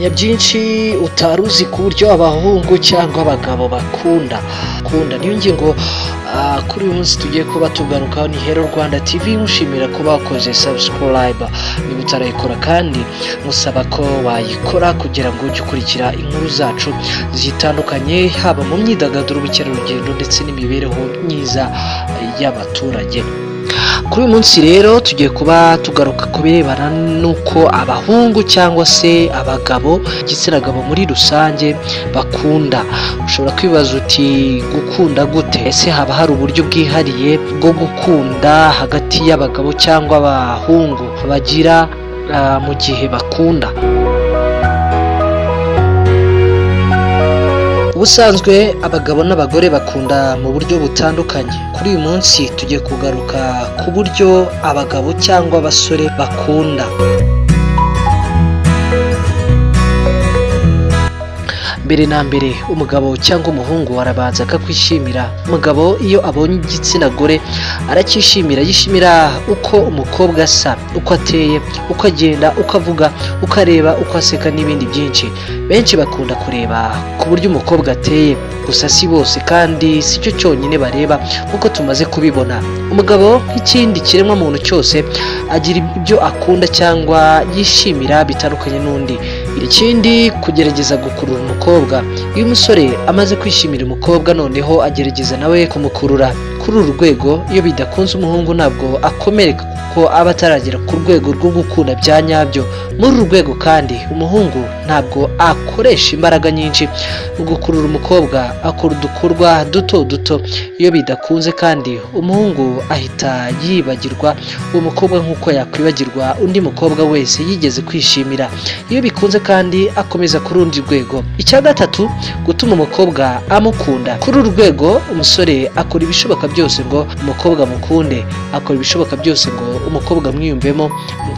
Menya byinshi utari uzi ku buryo abahungu cyangwa abagabo bakunda. Kunda niyo ngingo kuri uyu munsi tugiye kuba tugarukaho. Ni Hero Rwanda TV, mushimira kuba wakoze subscribe niba utarayikora, kandi musaba ko wayikora kugira ngo ujye ukurikira inkuru zacu zitandukanye, haba mu myidagaduro, ubukerarugendo ndetse n'imibereho myiza y'abaturage. Kuri uyu munsi rero tugiye kuba tugaruka ku birebana n'uko abahungu cyangwa se abagabo, igitsina gabo muri rusange, bakunda. Ushobora kwibaza uti: "Gukunda gute? Ese haba hari uburyo bwihariye bwo gukunda hagati y'abagabo cyangwa abahungu bagira mu gihe bakunda?" Ubusanzwe abagabo n'abagore bakunda mu buryo butandukanye. Kuri uyu munsi tugiye kugaruka ku buryo abagabo cyangwa abasore bakunda. Mbere na mbere, umugabo cyangwa umuhungu arabanza akakwishimira. Umugabo iyo abonye igitsina gore aracyishimira. Yishimira uko umukobwa asa, uko ateye, uko agenda, uko avuga, uko areba, uko aseka n'ibindi byinshi. Benshi bakunda kureba ku buryo umukobwa ateye, gusa si bose kandi si cyo cyonyine bareba. Nk'uko tumaze kubibona, umugabo nk'ikindi kiremwamuntu cyose agira ibyo akunda cyangwa yishimira bitandukanye n'undi. Ikindi, kugerageza gukurura umukobwa. Iyo umusore amaze kwishimira umukobwa, noneho agerageza nawe kumukurura. Kuri uru rwego, iyo bidakunze, umuhungu ntabwo akomereka kuko aba ataragera ku rwego rwo gukunda bya nyabyo. Muri uru rwego kandi, umuhungu ntabwo akoresha imbaraga nyinshi mu gukurura umukobwa, akora udukorwa duto duto. Iyo bidakunze kandi, umuhungu ahita yibagirwa uwo mukobwa nk'uko yakwibagirwa undi mukobwa wese yigeze kwishimira. Iyo bikunze kandi, akomeza ku rundi rwego. Icya gatatu, gutuma umukobwa amukunda. Kuri uru rwego, umusore akora ibishoboka byose ngo umukobwa amukunde, akora ibishoboka byose ngo umukobwa amwiyumvemo.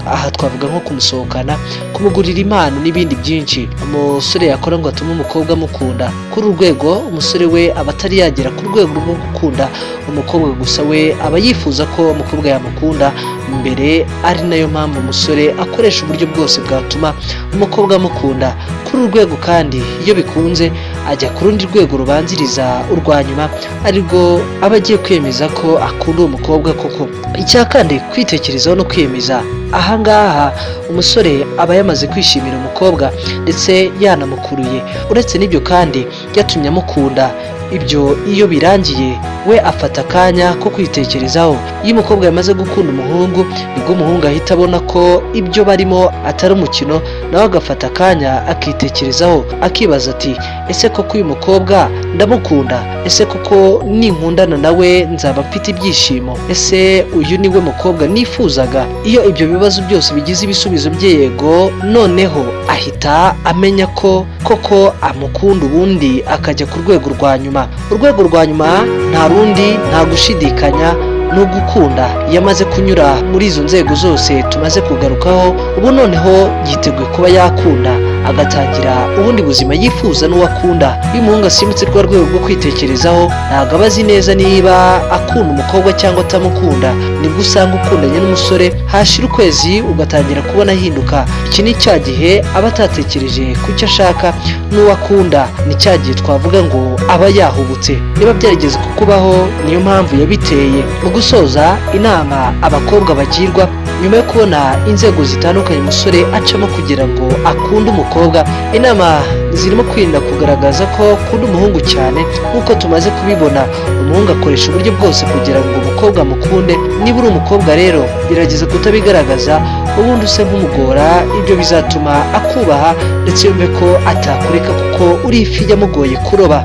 Aha twavuga nko kumusohokana, kumugurira impano n'ibindi byinshi umusore yakora ngo atume umukobwa amukunda. Kuri uru rwego, umusore we aba atari yagera ku rwego rwo gukunda umukobwa, gusa we aba yifuza ko umukobwa yamukunda mbere, ari nayo mpamvu umusore akoresha uburyo bwose bwatuma umukobwa amukunda. Kuri uru rwego kandi, iyo bikunze, ajya ku rundi rwego rubanziriza urwa nyuma, arirwo aba agiye kwemeza ko akunda uwo mukobwa koko. Icya kane, kwitekerezaho no kwiyemeza. Ahangaha umusore aba yamaze kwishimira umukobwa ndetse yanamukuruye. Uretse n'ibyo kandi, yatumye amukunda. Ibyo iyo birangiye, we afata akanya ko kwitekerezaho. Iyo umukobwa yamaze gukunda umuhungu, nibwo umuhungu ahita abona ko ibyo barimo atari umukino, nawe agafata akanya akitekerezaho, akibaza ati: "Ese koko uyu mukobwa ndamukunda? Ese koko ninkundana nawe nzaba mfite ibyishimo? Ese uyu niwe mukobwa nifuzaga?" Iyo ibyo bibazo byose bigize ibisubizo bye yego, noneho ahita amenya ko koko amukunda, ubundi akajya ku rwego rwa nyuma. Urwego rwa nyuma nta rundi, nta gushidikanya, ni ugukunda. Iyo amaze kunyura muri izo nzego zose tumaze kugarukaho, ubu noneho yiteguye kuba yakunda, agatangira ubundi buzima yifuza n'uwo akunda. Iyo umuhungu asimbutse rwa rwego rwo kwitekerezaho, ntabwo aba azi neza niba akunda umukobwa cyangwa atamukunda. Nibwo usanga ukundanye n'umusore, hashira ukwezi ugatangira kubona ahinduka. Iki ni cya gihe aba atatekereje ku cyo ashaka n'uwo akunda, ni cya gihe twavuga ngo aba yahubutse. Niba byarigeze kukubaho, niyo mpamvu yabiteye. Mu gusoza, inama abakobwa bagirwa nyuma yo kubona inzego zitandukanye umusore acamo kugira ngo akunde umukobwa, inama zirimo kwirinda kugaragaza ko akunda umuhungu cyane. Nk'uko tumaze kubibona, umuhungu akoresha uburyo bwose kugira ngo umukobwa amukunde. Niba uri umukobwa rero, gerageza kutabigaragaza, ubundi use nk'umugora. Ibyo bizatuma akubaha ndetse yumve ko atakureka kuko uri ifi yamugoye kuroba.